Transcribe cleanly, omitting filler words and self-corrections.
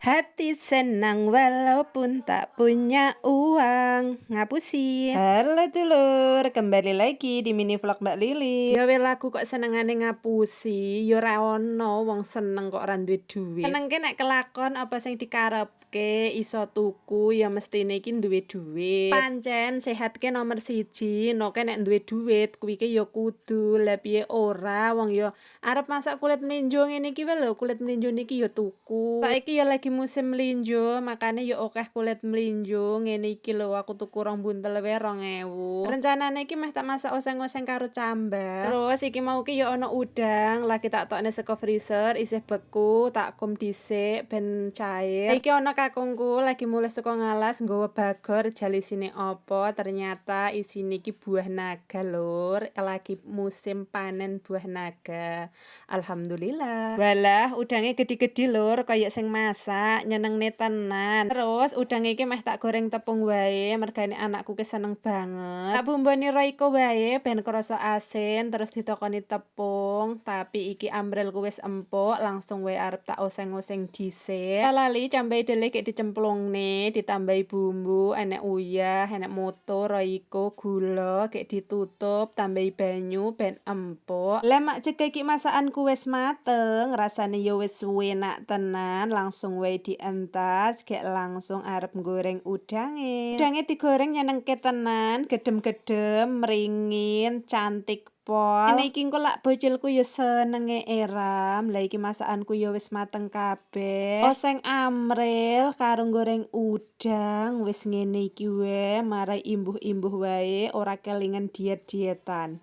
Hati senang walaupun tak punya uang. Ngapusi. Halo dulur, kembali lagi di mini vlog Mbak Lili. Ya we lagu kok senengane ngapusi, ya ora ono wong seneng kok ora duwe duit. Senengke nek kelakon apa sing dikarepke iso tuku, ya mestine iki duwe duit. Pancen sehat ke nomor siji, noke nek duwe duit kuwi ke ya kudu. Lah, piye ora, wong ya arep masak kulit mlinjo ngene iki wae lho, kulit mlinjo niki ya tuku. Saiki ya lagi musim mlinjo, makane ya akeh kulit mlinjo ngene iki lho, aku tuku 2 buntel wae 2000. Rencanane iki meh tak masak oseng-oseng karo cambah. Terus iki mau ki ya ana udang, lagi tak tokne saka freezer isih beku, tak kum dhisik ben cair. Iki ana kakungku lagi mulih saka ngalas nggawa bagor, jal isine apa? Ternyata isine iki buah naga, lur. Lagi musim panen buah naga. Alhamdulillah. Walah, udange gede-gede, lur, kaya sing masak, nyenengne tenan. Terus udang iki meh tak goreng tepung wae, mergane anakku ki seneng banget. Tak bumboni Royco wae ben krasa asin, terus ditokoni tepung, tapi iki amrelku wis empuk, langsung wae arep tak oseng-oseng dhisik. Lali cambahe dele gek dicemplungne, ditambahi bumbu, enek uyah, enek moto, Royco, gula, gek ditutup, tambahi banyu ben empuk. Lah, mak cek iki masakanku wis mateng, rasane ya wis enak tenan, langsung wae dientas, gek langsung arep goreng udange. Udange digoreng nyenengke tenan, gedem-gedem, mringin, cantik pol. Ini iki engko lak bocilku ya senenge eram. Lah, iki masakanku ya wis mateng kabeh. Oseng amril karo goreng udang wis ngene iki wae, marai imbuh-imbuh wae, ora kelingan diet-dietan.